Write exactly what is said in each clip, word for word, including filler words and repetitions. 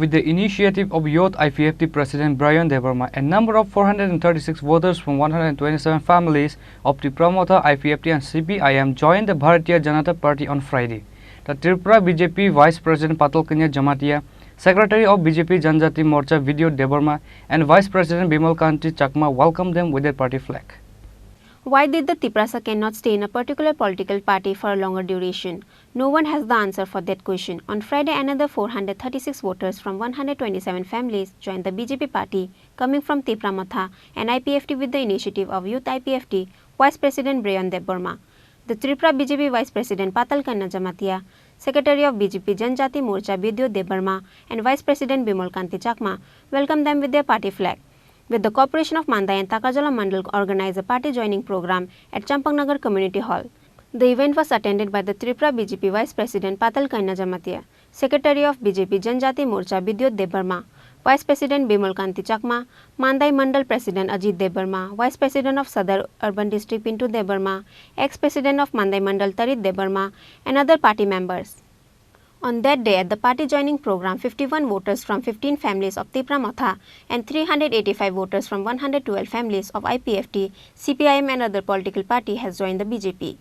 With the initiative of Youth I P F T President Brian Debbarma, a number of four hundred thirty-six voters from one hundred twenty-seven families of Tipra Motha, I P F T and C P I M joined the Bharatiya Janata Party on Friday. The Tripura B J P Vice President Patal Kanya Jamatia, Secretary of B J P Janjati Morcha Bidya Debbarma and Vice President Bimal Kanti Chakma welcomed them with their party flag. Why did the Tiprasa cannot stay in a particular political party for a longer duration? No one has the answer for that question. On Friday, another four hundred thirty-six voters from one hundred twenty-seven families joined the B J P party, coming from Tipra Motha and I P F T with the initiative of Youth I P F T Vice President Brian Debbarma. The Tripura B J P Vice President Patal Kanya Jamatia, Secretary of B J P Janjati Morcha Bidya Debbarma and Vice President Bimal Kanti Chakma welcomed them with their party flag. With the cooperation of Mandai and Takarjala Mandal organized a party joining program at Champaknagar Community Hall. The event was attended by the Tripura B J P Vice President Patal Kanya Jamatia, Secretary of B J P Janjati Morcha Bidya Debbarma, Vice President Bimal Kanti Chakma, Mandai Mandal President Ajit Debbarma, Vice President of Sadar Urban District Pintu Debbarma, ex-President of Mandai Mandal Tarit Debbarma, and other party members. On that day, at the party joining program, fifty-one voters from fifteen families of Tipra Motha and three hundred eighty-five voters from one hundred twelve families of I P F T, C P I M and other political party has joined the B J P.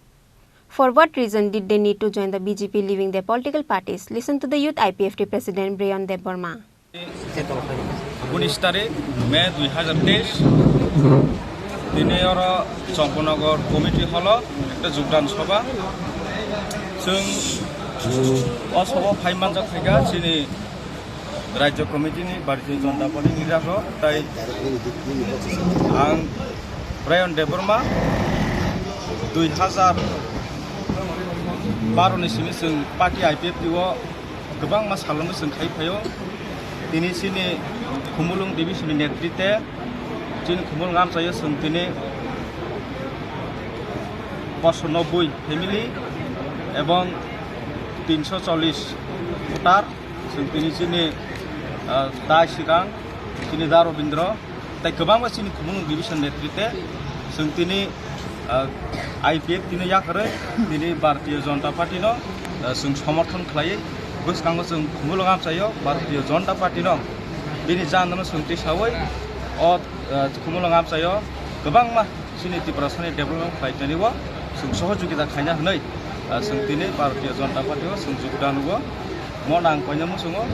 For what reason did they need to join the B J P leaving their political parties? Listen to the Youth I P F T President Brian Debbarma. Unis tarik May dui hazar teis, tini oro Champaknagar committee hall o ekta jogdan sabha. Chwng o sabha o phai manjak phaikha chini Rajya committee ni Bharatiya Janata Party ni leader rok, tai ang Brian Debbarma dui hazar baro ni simi chwng party I P F T o kwbangma salongo chwng khai phaio. Tini chini Khumulwng division ni netrite chini Khumulwng amchaio chwng tini poso nobboi family ebong tinso chollish voter chwng tini chini, ah, tai swkang chini Da Robindra tai kwbangma chini Khumulwng division netrite chwng tini, ah, I P F T no yakarwi tini Bharatiya Janata Party no, ah, chwng somorthon khlaiwi bwskango chwng Khumulwng amchaio Bharatiya Janata Party no bini jandano chwng tisawi o, ah, Khumulwng amchaio kwbangma chini Tiprasani development khlai tani o chwng sohojogita khaina hwnwi, ah, chwng tini Bharatiya Janata Party o chwng jogdan o. Mo nang koina muchungo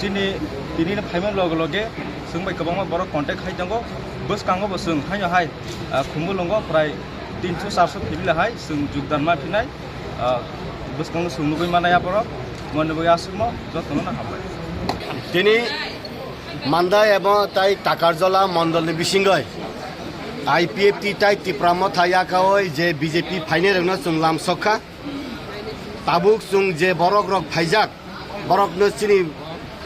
chini tini no phaimani loge loge chwng bai kwbangma borok contact khai tongo. Bwskango bo chwng haino hai, ah, Khumulwngo prai tinso charso family hai chwng jogdan ma phinai, ah, bwskango chwng nugwi manai aborok. Moni bo aswkmo jotono no hambai. Tini Mandai ebo tai Takarjala mondolni bisingoi I P F T tai Tipra Motha yakaoi je B J P phainairokno chwng lamsok kha. Tabuk chwng je borok rok phaijak, borok no chini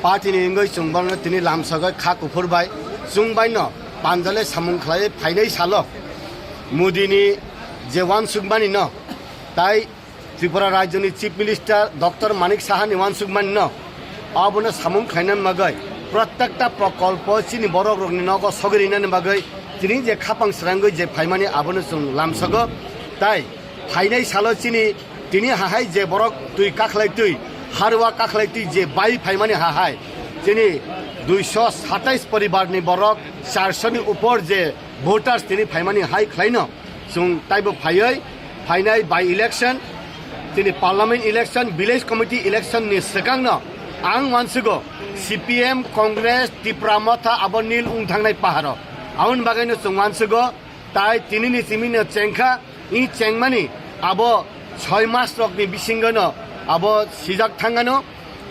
party ni wngwi chwng borok no tini lamsogwi kha kuphur bai chwng bai no panjale samung khlai phainai salo Modi ni je wansukmani no tai Tripura Rajya ni Chief Minister Doctor Manik Saha ni wansukmani no abono samung khlaina bagwi protekta prokolpo chini borok rok ni nogo sogwi rinani bagwi tini je khapang srangwi je phaimani abono chwng lamsogo tai phainai salo chini tini hahai je borok twi kakhlai twi harwa kakhlai twi je bai phaimani hahai chini duiso satais poribar ni borok charso ni upor je voters tini phaimani hai khlaino chwng taibo phaiwi phainai by election chini parliament election village committee election ni swkangno ang wansugo C P M Congress Tipra Motha abo nil wng thangnai paharo aboni bagwino chwng wansugo. Tai tinini simino chengkha, i chengmani abo soi mas rokni bisingono abo sijak thangano,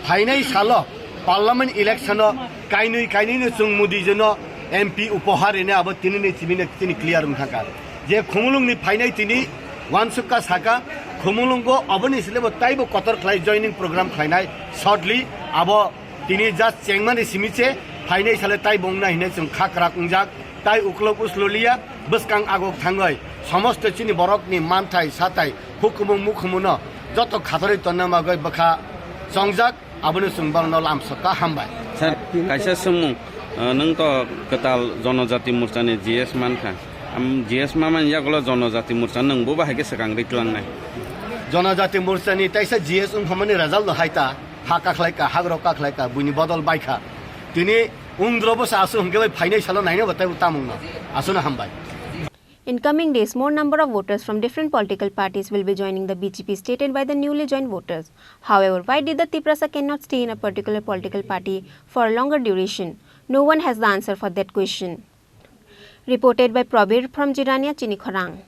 phainai salo parliament electiono kainwi kainwino chwng Modi jono M P upohar rine abo tinini simino tini clear wng thangkha. Je Khumulwngni phainai tini wansukha saka, Khumulwngo aboni silebo taibo kotor khlai joining program khlainai shortly abo tini just chengmani simi se phainai sale tai bongna hinwi chwng kha kwrak wngjak, tai uklok uslo liya, bwskang agok thangwi somosto chini borokni manthai satai hukumu mukhumuno joto khatorwi tonna bagwi bwkha chongjak, abono chwng borokno lamsokha. Hambai. Sir, kaisa swngmung, uh, nwng to kwtal Jonojati Morchani G S mankha. Am, G S mamani yagulo Jonojati Morcha nwngbo bahai khe swkang rwi tlangnai? Jonojati Morchani taisa G S wngphamani result no hai ta. Ha kakhlaika, hagrok kakhlaika, buini bodol baikha. Tini ungdrobo sa asu hwnkhe bai phainai salo naino bo tei tamungno. Asuno hambai. In coming days, more number of voters from different political parties will be joining the B J P, stated by the newly joined voters. However, why did the Tiprasa cannot stay in a particular political party for a longer duration? No one has the answer for that question. Reported by Prabir from Jirania Chinikhorang.